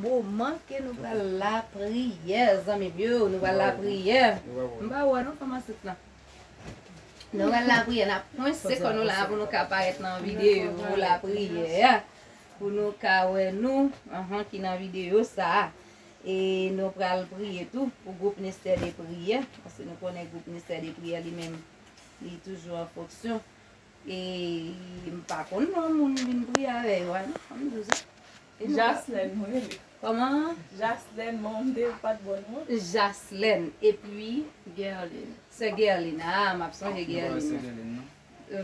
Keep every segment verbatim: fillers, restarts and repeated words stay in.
Moman ke nou pral lapriyè, zanmi m yo, nou pral lapriyè. M pa wè non, fanm ansent lan. Nou pral lapriyè, n ap pwense kò nou la pou nou ka parèt nan videyo lapriyè a, pou nou ka wè nou, anhan, ki nan videyo sa a. E nou pral priye tou pou gwoup Ministè de Priyè, paske nou konnen gwoup Ministè de Priyè li menm, li toujou an fonksyon. E m pa konn non moun vin priye avè yo a non, ann di w sa. E nou pa Jaslèn mwen rele. Kòman? Jaslèn, men m te pa t bon non. Jaslèn, epi Gerline. Sè Gerline, ah, m ap sonje Gerline.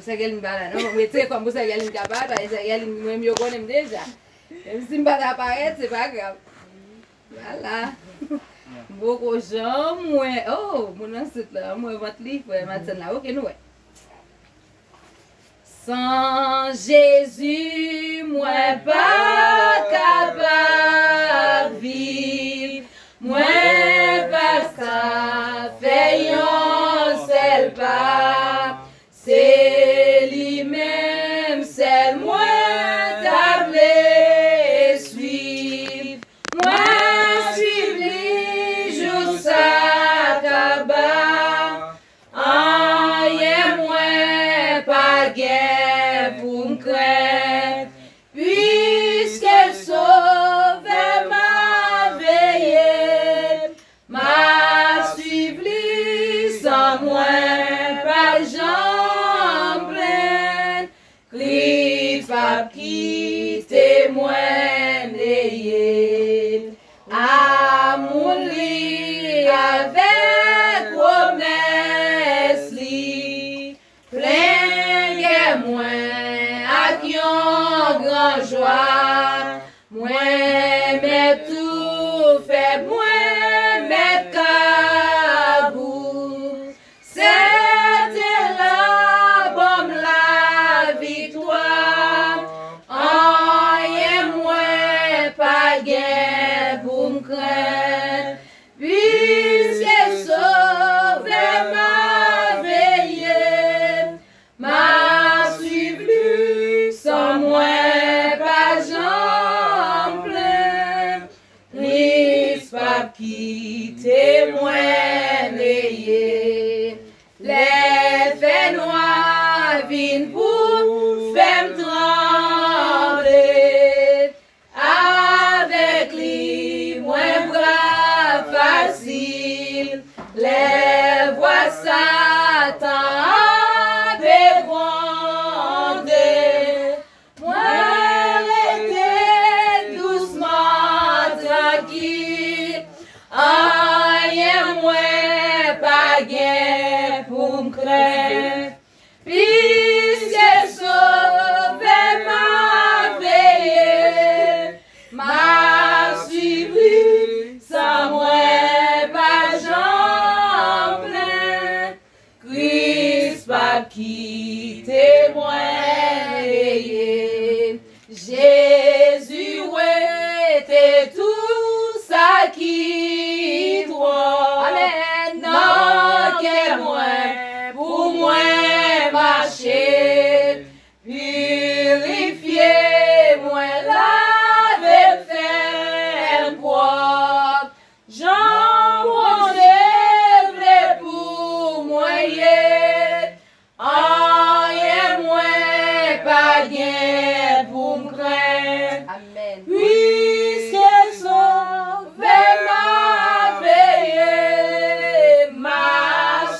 Sè Gerline pa la non, m retire kò m pou Sè Gerline ka parèt, paske Sè Gerline mwen menm yo konnen m deja. Menm si m pa ta parèt, se pa grav. Vwala. M poko janm wè. Oh, moun ansent lan, m wè vant li, frè Madsen la. Oke, nou wè. San Jezi, mwen pa kapab viv. Mwen pa ka fè yon sèl pa. Se li menm sèl mwen ta vle swiv. Mwen swiv li jouska kaba. Anyen mwen pa gen pou m krent. Piske Sovè m a veye m, m a swiv li san mwen pa janm plenn. Kris p ap kite mwen neye. Amoun li avèk pwomès li plen kè mwen ak yon gran jwa. Mwen mèt tou fè mwen mèt kagou. Sèten l a ban m laviktwa. Anyen mwen pa gen pou m krent. Piske Sovè m a veye m, m a swiv li san mwen pa janm plenn. Kris p ap kite mwen neye. Lè fènwa vin pou fè m tranble, avèk li mwen pral fasil. Lè vwa Satan ap gronde, mwen rete dousman, trankil. Anyen mwen pa gen pou m krent. Piske Sovè m a veye m, m a swiv li san mwen pa janm plenn. Kris p ap kite mwen neye. Jezi wete tou sa ki twòp. Amèn. Nan kè mwen pou mwen mache. Pirifye mwen, lave m, fè m pwòp. Jan Bondye vle pou mwen ye, anyen mwen pa gen pou m krent. Amèn. Piske Sovè m a veye m, m a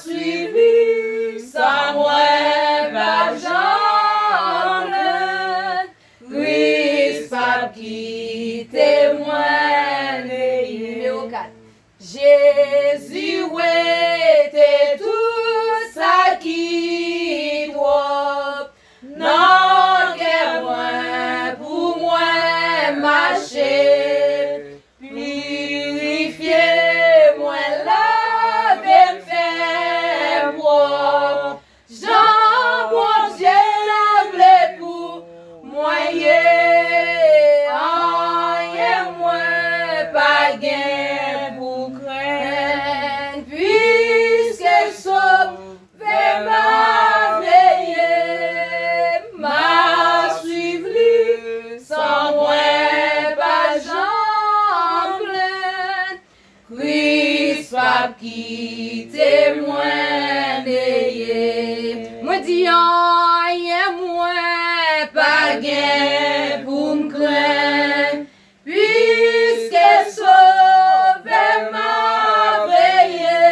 swiv li san mwen pa janm plenn. Kris p ap kite mwen neye. Nimewo kat. Jezi wete tou sa ki twòp nan kè mwen pou mwen mache. Pirifye mwen, lave m, fè m pwòp. Jan Bondye vle pou mwen ye, anyen mwen pa gen pou krent. Piske p ap kite mwen neye. Mwen di anyen mwen pa gen pou m krenn, piske Sovè m a veye.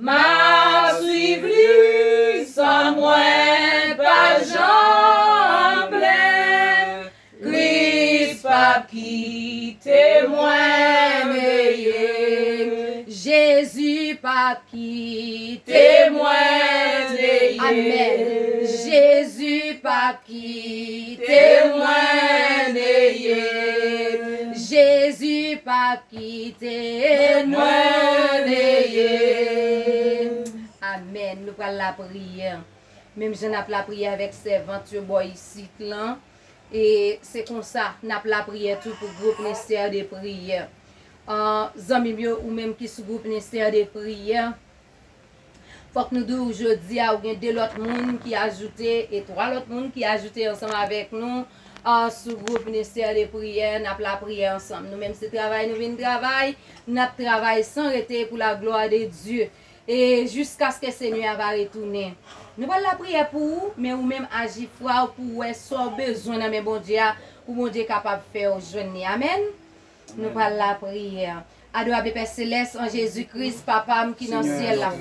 M ap swiv li san mwen pa janm plenn. Kris p ap kite mwen neye. Jezi p ap kite mwen neye. Amèn. Jezi p ap kite mwen neye. Jezi p ap kite mwen neye. Amèn. Nou pral lapriyè. Menm jan n ap lapriyè avèk sèvant yo bò isit lan, e se konsa n ap lapriyè tou pou gwoup Ministè de Priyè. An, zanmi m yo, ou menm ki sou gwoup Ministè de Priyè, fòk nou di w jodi a, ou gen de lòt moun ki ajoute, e twa lòt moun ki ajoute ansanm avèk nou, an, sou gwoup Ministè de Priyè, n ap lapriyè ansanm. Nou menm se travay nou vin travay, n ap travay san rete pou la glwa de Dye. E jiskaske Senyè a va retounen. Nou pral lapriyè pou ou, men ou menm aji fwa w pou w wè sa w bezwen nan men Bondye a, pou Bondye kapab fè w jwenn li. Amèn. Nou pral lapriyè. Adorable Père Céleste, an Jezi Kris, Papa m ki nan syèl la.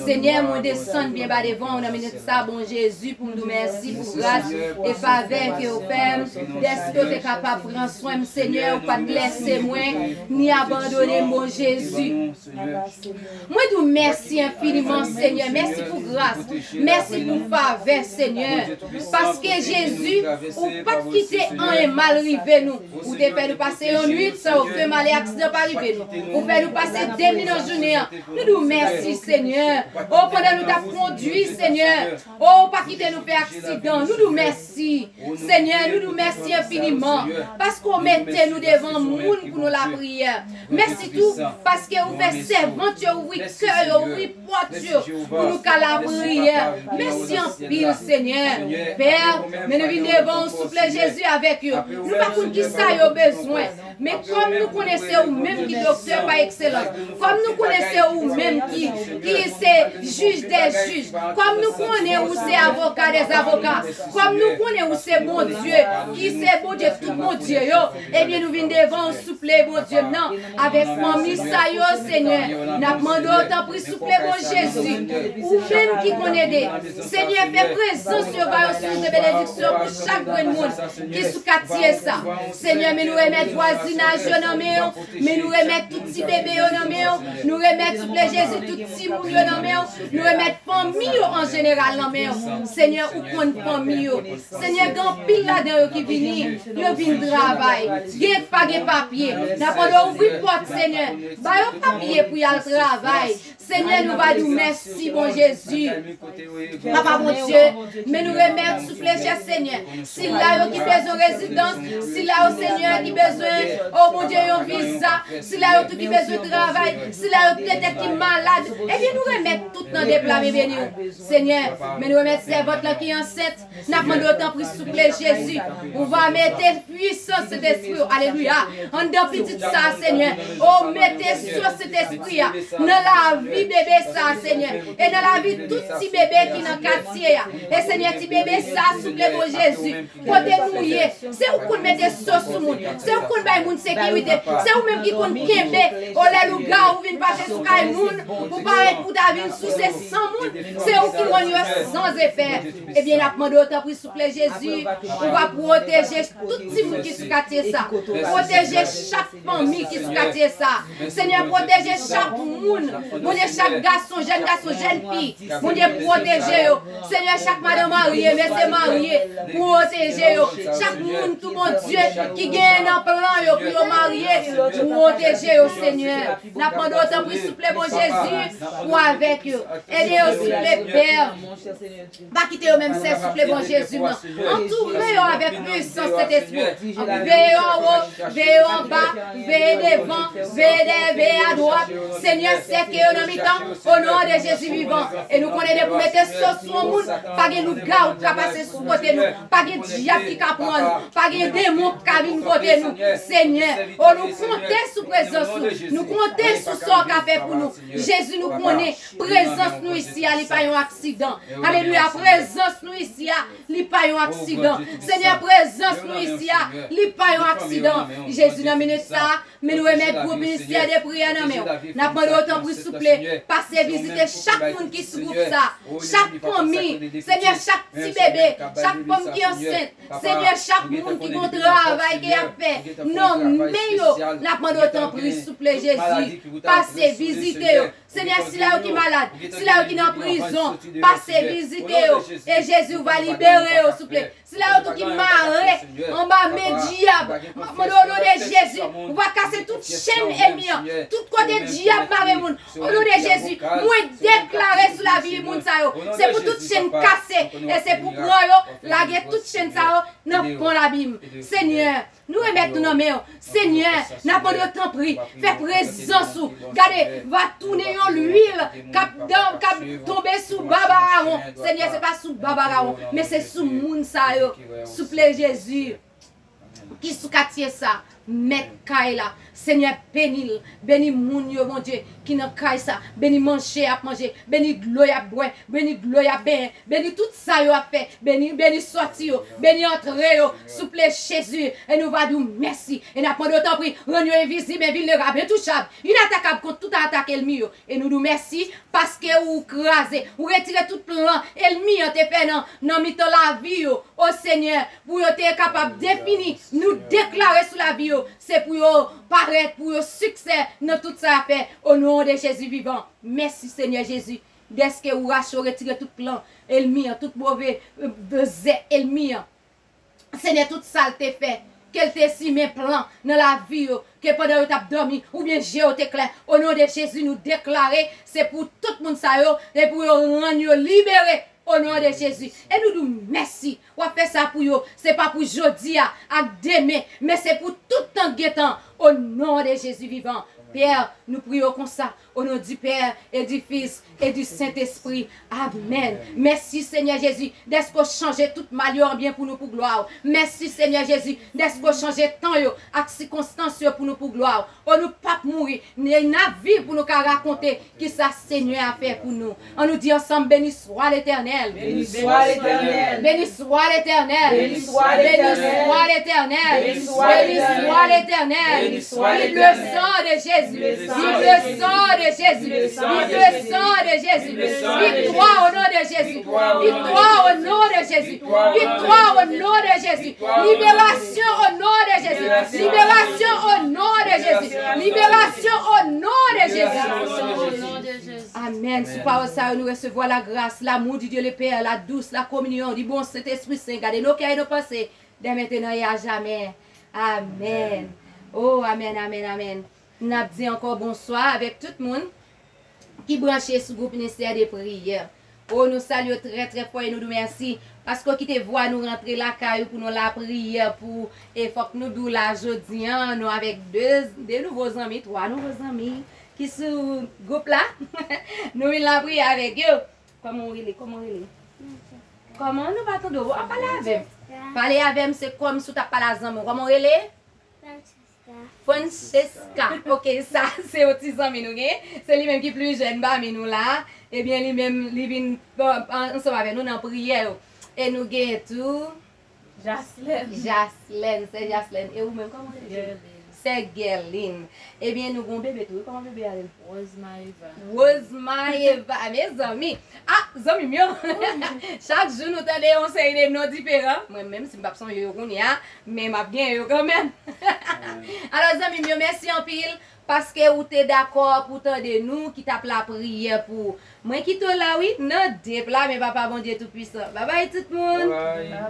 Senyè, mwen desann byen ba devan w nan minit sa, bon Jezi, pou m di w mèsi pou gras e favè ke w fè m, dèske w te kapab pran swen m, Senyè, ou pa t lèse mwen, ni abandone m, bon Jezi. Mwen di w mèsi enfiniman, Senyè. Mèsi pou gras. Mèsi pou favè, Senyè. Paske, Jezi, ou pa t kite anyen mal rive nou. Ou te fè nou pase yon nuit san okenn malè aksidan pa rive nou. Ou fè nou pase de nuit nan jounen an. Nou di w mèsi, Senyè. O, pandan nou t ap kondui, Senyè. O, ou pa kite nou fè aksidan. Nou di w mèsi. Senyè, nou di w mèsi enfiniman, paske w mete nou devan moun pou nou lapriyè. Mèsi tou, paske ou fè sèvant yo ouvri kè yo, ouvri pòt yo, pou nou ka lapriyè. Mèsi anpil, Senyè. Pè, men nou vin devan w, souple Jezi, avèk yo. Nou pa konn ki sa yo bezwen. Men kòm nou konnen se ou menm ki doktè pa ekselans, kòm nou konnen se ou menm ki, ki se jij dè jij, kòm nou konnen ou se avoka dè avoka, kòm nou konnen ou se Bondye, ki se Bondye tout Bondye yo, ebyen, nou vin devan w, souple, Bondye m nan, avèk fanmi sa yo, Senyè. N ap mande w, tanpri, souple, bon Jezi, ou menm ki konn ede. Senyè, fè prezans yo ba yo source de bénédiction pou chak grenn moun ki sou katye sa. Senyè, men nou remèt vwazinaj yo nan men w, men nou remèt tout ti bebe yo nan men w, nou remèt, souple Jezi, tout timoun yo nan men w, nou remèt fanmi yo an jeneral nan men w. Senyè, ou konn fanmi yo. Senyè, gen anpil ladan yo ki vini, yo vin travay. Gen k pa gen papye. N ap mande w ouvri pòt, Senyè. Ba yo papye pou y al travay. Senyè, nou va di w mèsi, bon Jezi. Papa Bondye, men nou remèt, souple, chè Senyè. Sila yo ki bezwen rezidans, sila yo, Senyè, ki bezwen, o Bondye, yon viza, sila yo tou ki bezwen travay, sila yo petèt ki malad, ebyen, nou remèt tout nan de pla men beni w. Senyè, men nou remèt sèvant lan ki ansent. N ap mande w, tanpri, souple, Jezi, ou va mete pwisans Sentespri w, alelouya, anndan pitit sa a, Senyè. O, mete sous Sentespri a nan lavi bebe sa a, Senyè, e nan lavi tout ti bebe ki nan katye a. E, Senyè, ti bebe sa a, souple, bon Jezi, kote nou ye, se ou konn mete sous sou moun, se ou konn bay moun sekirite, se ou menm ki konn kenbe, o, lè lougawou vin pase sou kay moun, pou parèt pou ta vin souse san moun, se ou ki rann yo san zefè. Ebyen, n ap mande w, tanpri, souple, Jezi, ou va pwoteje tout timoun ki sou katye sa. Pwoteje chak fanmi ki sou katye sa. Senyè, pwoteje chak moun. Bondye, chak gason, jèn gason, jèn fi. Bondye, pwoteje yo. Senyè, chak madan marye, mesye marye, pwoteje yo. Chak moun tou, Bondye, ki gen nan plan yo pou yo marye, pwoteje yo, Senyè. N ap mande w, tanpri, souple, bon Jezi, ou avèk yo. Ede yo, souple, Pè. Pa kite yo menm sèl, souple, bon Jezi m nan. Antoure yo avèk pwisans Sentespri w. Veye yo anwo, veye yo anba, veye devan, veye dèyè, veye adwat. Senyè, sèke yo nan tan, o non de Jezi vivan. E nou konnen depi w mete so sou yon moun, pa gen lougawou k ka pase sou kote nou, pa gen dyab ki ka pran nou, pa gen demon k ka vin kote nou. Senyè, o nou konte sou prezans ou, nou konte sou sa w ka fè pou nou. Jezi, nou konnen prezans nou isi a, li pa yon aksidan. Alelouya, prezans nou isi a, li pa yon aksidan. Senyè, prezans nou isi a, li pa yon aksidan. Jezi, nan minit sa a, men nou remèt gwoup ministè de priyè nan men w. N ap mande w tanpri souple, pase vizite chak moun ki sou gwoup sa, chak fanmi, Senyè, chak ti bebe, chak fanm ki ansent, Senyè, chak moun ki gon travay ke y ap fè, nan men yo, n ap mande w tanpri souple, Jezi, pase vizite yo. Senyè, sila yo ki malad, sila yo ki nan prizon, pase vizite yo. E Jezi, ou va libere yo, souple. Sila yo tou ki mare anba men dyab, m ap mande w, o non de Jezi, ou va kase tout chenn ènmi an, tout kote dyab mare moun. O non de Jezi, mwen deklare sou lavi moun sa yo, se pou tout chenn kase, e se pou pran yo, lage tout chenn sa yo nan fon labim. Senyè, nou remèt nou nan men w. Senyè, n ap mande w tanpri, fè prezans ou. Gade, va tounen yon lwil k ap, k ap tonbe sou bab Arawon. Senyè, se pa sou bab Arawon, men se sou moun sa yo. Souple Jezi, ki sou katye sa, mèt kay la. Senyè, beni l. Beni moun yo, Bondye, ki nan kay sa. Beni manje y ap manje. Beni dlo y ap bwè. Beni dlo y ap benyen. Beni tout sa yo ap fè. Beni, beni sòti yo. Beni antre yo. Souple Jezi. E nou va di w mèsi. E n ap mande w tanpri, rann yo envizib, envilnerab, entouchab, inatakab kont tout atak ènmi yo. E nou di w mèsi paske ou kraze, ou retire tout plan ènmi an te fè nan, nan mitan lavi yo. O Senyè, pou yo te kapab defini, nou deklare sou lavi yo, se pou yo parèt, pou yo siksè nan tout sa y ap fè. O non de Jezi vivan, mèsi Senyè Jezi, dèske ou rache, ou retire tout plan ènmi an, tout move, e, zè ènmi an. Senyè, tout sa l te fè, ke l te simen plan nan lavi yo, ke pandan yo t ap dòmi, oubyen je yo te klè. O non de Jezi, nou deklare, se pou tout moun sa yo, e pou yo rann yo libere, o non de Jezi. E nou di w mèsi, w ap fè sa pou yo, se pa pou jodi a ak demen, men se pou tout tan k gen tan, o non de Jezi vivan. Pè, nou priye w konsa, o non di Pè, e di Fis, e di Sentespri. Amèn. Mèsi, Senyè Jezi, dèske w chanje tout mal yo an byen pou nou, pou glwa w. Mèsi, Senyè Jezi, dèske w chanje tan yo ak sikonstans yo pou nou, pou glwa w. O, nou p ap mouri, n, n ap viv pou nou ka rakonte kisa Senyè a fè pou nou. Ann nou di ansanm, Béni soit l'Éternel. Béni soit l'Éternel. Béni soit l'Éternel. Béni soit l'Éternel. Vive le sang de Jésus. Vive le sang de Jésus. Vive le sang de Jésus. Victoire au nom de Jésus. Victoire au nom de Jésus. Victoire au nom de Jésus. Libération au nom de Jésus. Libération au nom de Jésus. Libération au nom de Jésus. Amèn. Sou pawòl sa yo, nou resevwa lagras, l'amour du Dieu le Père, la douce, la communion du bon Saint-Esprit Saint. Gade nos cœurs et nos pensées, dès maintenant et à jamais. Amèn. Oh, amèn, amèn, amèn. N ap di ankò bonswa avèk tout moun ki branche sou gwoup Ministè de Priyè. Oh, nou salye w trè, trè fò e nou di w mèsi paske w kite vwa nou rantre lakay ou pou nou lapriyè pou, e fòk nou di w la jodi a, nou avèk de, de nouvo zanmi, twa nouvo zanmi ki sou gwoup la. Nou vin lapriyè avèk yo. Kòman w rele? Kòman w rele? Kòman nou pa tande w? Ap pale avè m. Pale avè m, se kòmsi w t ap pale a zanmi w. Kòman w rele? Francesca. Ok, sa se yon ti zanmi nou gen. Se li menm ki pli jèn pami nou la. Ebyen, li menm, li vin, bon, an, ansanm avè nou nan priyè yo. E nou gen tou Jaslèn. Jaslèn, sè Jaslèn. E ou menm, kòman w rele? Sè Gèlin. Ebyen, nou gen yon bebe tou, wi. Kòman bebe a rele? Rose Maeva. Rose Maeva, mezanmi. Ah, zanmi m yo. Chak jou nou tande yon seri de non diferan. Mwen menm, si m p ap sonje yo kounye a, men m ap gen yo kanmenm. Alò, zanmi m yo, mèsi anpil paske ou te dakò pou tande nou ki t ap lapriyè pou ou. Mwen kite w la, wi, nan de pla men Papa Bondye Toupisan. Babay tout moun.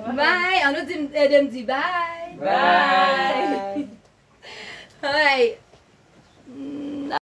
Babay. Ann nou di, ede m di bay. Bay. Ay,